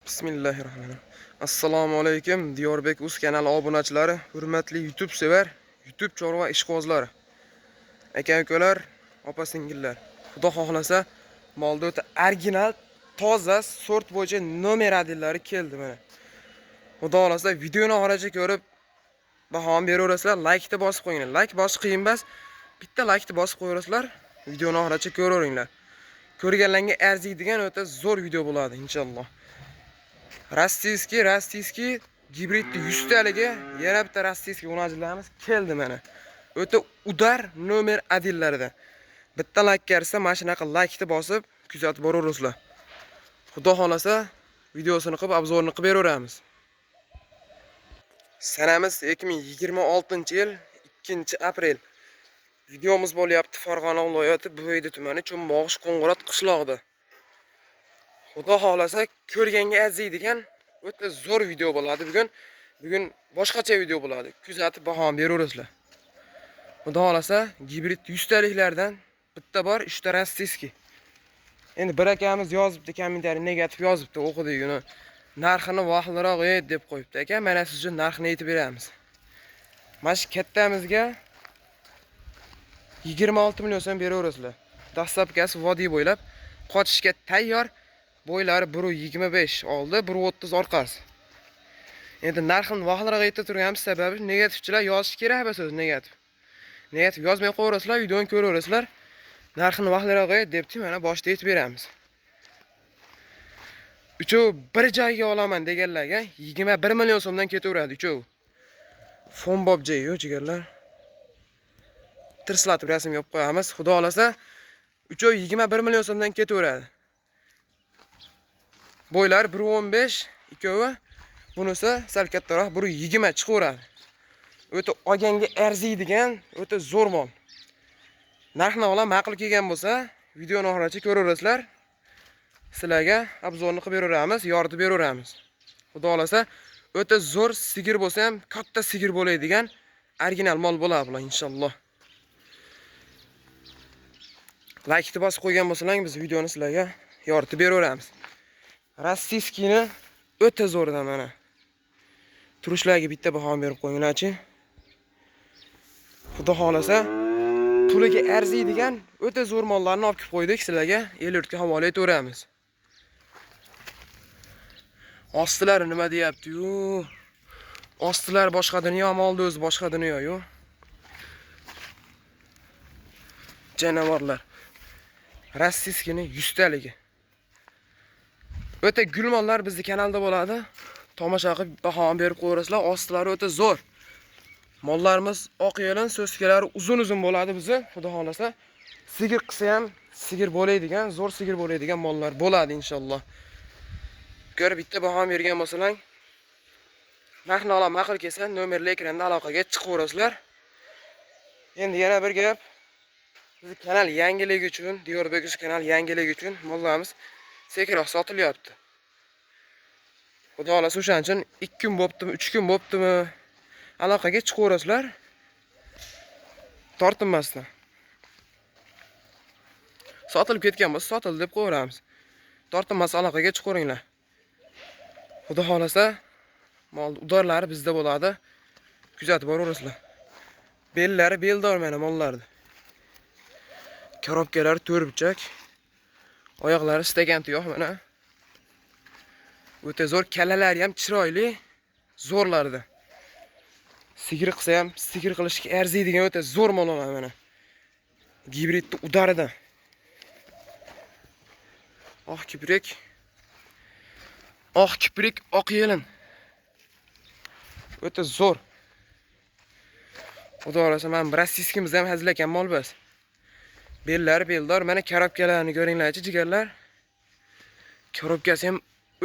Bismillahirrohmanirrohim. Assalomu alaykum Diyorbek Uz kanali obunachilari, hurmatli YouTube sevar, YouTube chorva ishqibozlari. Aka ukalar, opa singillar. Xudo xohlasa, molda o'ta original, toza sort bo'yicha nomer adillari keldi mana. Xudo xohlasa videoni oxirigacha ko'rib bahoni beraverasizlar, laykni bosib qo'yinglar. Layk bosish qiyin emas. Bitta laykni bosib qo'yaverasizlar, videoni oxirigacha ko'raveringlar. Ko'rganlarga arziydigan o'ta zo'r video bo'ladi inshaalloh. Rossiyskiy gibridni 100 taligi yana bitta rossiyskiy o'najlarimiz keldi mana. O'ta udar nomer adillarida. Bitta layk kelsa, mana shunaqa laykni bosib kuzatib boraverasizlar. Xudo xolasa videosini qilib, obzorni qilib beraveramiz. Sanamiz 2026-yil 2-aprel. Videomiz bo'lyapti Farg'ona viloyati Buvayda tumani Cho'mbog'ish Qo'ng'irot qishlog'ida. Xudo xohlasa ko'rganga arziydigan o'ta zo'r video bo'ladi bugun. Bugun boshqacha video bo'ladi. Kuzatib baho beraverasizlar. Xudo xohlasa gibrid 100 taliklardan bitta bor, 3 ta rossiyskiy. Endi bir akamiz yozibdi, kommentariy negativ yozibdi, o'qidik uni. Narxini vaqtliroq ayt deb qo'yibdi aka. Mana siz uchun narxini aytib beramiz. Mana shu kattamizga 26 million so'm beraverasizlar. Dastlabkasi vodiy bo'ylab qochishga tayyor. Bo'ylari 1.25 oldi, 1.30 orqasi. Endi narxini vaqtliroq aytib turganimiz sababi negativchilar yozish kerak emas o'zi negativ. Negativ yozmay qo'yaverasizlar, videoni ko'raverasizlar. Narxini vaqtliroq ayt debdi, mana boshida aytib beramiz. Uchov bir joyga olaman deganlarga 21 million so'mdan ketaveradi uchov. Fonbob joyi jigarlar. Tirslatib rasm yopib qo'yamiz. Xudo xolasa uchov 21 million so'mdan ketaveradi. Bo'ylari 1.15 ikkovi, bunisi sal kattaroq 1.20 chiqaveradi. O'ta olganga arziydigan, o'ta zo'r mol. Narxni olam ma'qul kelgan bo'lsa, videoni oxirigacha ko'raverasizlar. Sizlarga obzorni qilib beraveramiz, yoritib beraveramiz. Xudo xolasa o'ta zo'r sigir bo'lsa ham katta sigir bo'ladigan original mol bo'ladi bular inshaalloh. Laykni bosib qo'ygan bo'lsalaring, biz videoni sizlarga yoritib beraveramiz. Rossiyskiyni o'ta zo'rdan mana. Turishlarga bitta baho berib qo'yinglarchi. Xudo xolasa puliga arziydigan o'ta zo'r mollarni olib kelib qo'ydik sizlarga, el-yurtga havola etaveramiz. Ostilari nima deyapti-yu? Ostilari boshqa dunyo, molni o'zi boshqa dunyo-yu. Janavorlar. Rossiyskiyni 100 taligi. O'ta gul mollar bizning kanalda bo'ladi. Tomosha qilib baho berib qo'yaverasizlar. Ostilari o'ta zo'r. Mollarimiz oq yelin, so'skalari uzun-uzun bo'ladi bizi. Xudo xolasa sigir qilsa ham sigir bo'ladigan, zo'r sigir bo'ladigan mollar bo'ladi inshaalloh. Ko'rib bitta baho bergan bo'lsalang, narxni olam ma'qul kelsa, nomerli ekranda aloqaga chiqaverasizlar. Endi yana bir gap. Bizning kanal yangiligi uchun, Diyorbek Uz kanal yangiligi uchun mollarimiz sekinroq sotilyapti. Xudo xolasa o'shaning uchun 2 kun bo'ptimi, 3 kun bo'ptimi aloqaga chiqaverasizlar. Tortinmasdan. Sotilib ketgan bo'lsa, sotildi deb qo'yaveramiz. Tortinmasa aloqaga chiqaveringlar. Xudo xolasa mol udarlari bizda bo'ladi. Kuzatib boraverasizlar. Bellari beldor mana mollarni. Korobkalari to'rtburchak. Oyoqlari stakan tuyoq mana. O'ta zo'r, kallalari ham chiroyli, zo'rlardi. Sigir qilsa ham sigir qilishga arziydigan o'ta zo'r mol mana. Gibridni udaridan. Oq kiprik. Oq kiprik, oq yelin. O'ta zo'r. Xudo xolasa mana rossiyskimiz ham hazilakam mol bas. Bellari beldor, mana korobkalarini ko'ringlarchi jigarlar. Korobkasi ham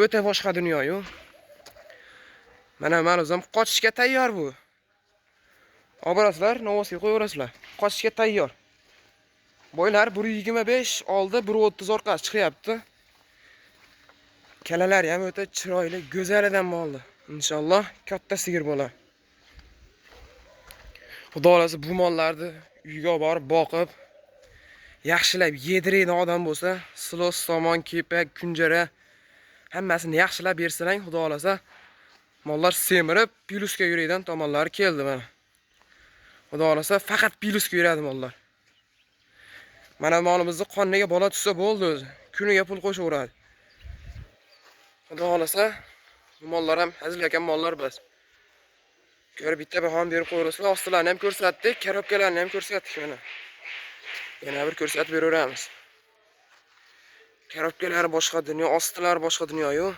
o'ta boshqa dunyo-yu. Mana o'zim qochishga tayyor bu. Olib borasizlar, novosga qo'yaverasizlar. Qochishga tayyor. Bo'ylari 1.25 oldi, 1.30 orqasi chiqyapti. Kalalari ham o'ta chiroyli, go'zalidan bo'ldi. Inshaalloh katta sigir bo'lar. Xudo xolasa bu mollarni uyga olib borib boqib, yaxshilab yediradigan odam bo'lsa, silos, somon, kepak, kunjara Hammasini yaxshilab bersalang, xudo xolasa mollar semirib plyusga yuradigan tomonlari keldi mana. Xudo xolasa faqat plyusga yuradi mollar. Mana molimizni qonniga bola tushsa bo'ldi o'zi. Kuniga pul qo'shaveradi. Xudo xolasa bu mollar ham hazilakam mollar biz. Ko'rib bitta bahoni berib qo'yasizlar. Ostilarni ham ko'rsatdik, korobkalarni ham ko'rsatdik mana. Yana bir ko'rsatib beraveramiz. Korobkalari boshqa dunyo, ostilari boshqa dunyo-yu.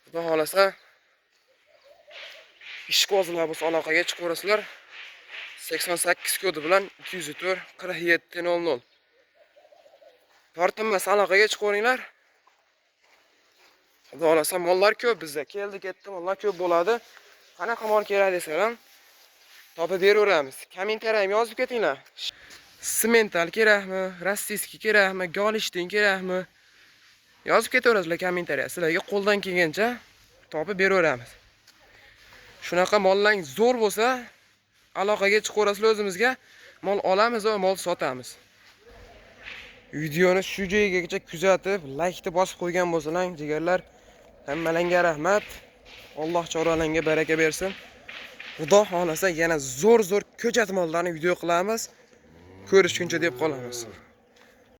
Xudo xolasa ishqibozlar bo'lsa aloqaga chiqaverasizlar. 88 kodi bilan 204 47 00. Tortinmas aloqaga chiqaveringlar. Xudo xolasa mollar ko'p bizda. Keldi ketdi mollar ko'p bo'ladi. Qanaqa mol kerak desalar ham topib beraveramiz. Kommentariy ham yozib ketinglar. Semental kerakmi, rossiyskiy kerakmi, golishtin kerakmi? Yozib ketaverasizlar kommentariya. Sizlarga qo'ldan kelgancha topib beraveramiz. Shunaqa mollang zo'r bo'lsa, aloqaga chiqaverasizlar o'zimizga. Mol olamiz va mol sotamiz. Videoni shu joygacha kuzatib, like-ni bosib qo'ygan bo'lsalar, jigarlar, hammalangga rahmat. Alloh choralangga baraka bersin. Xudo xolasa yana zo'r-zo'r ko'chat mollarni video qilamiz. Ko'rishguncha deb qolamiz.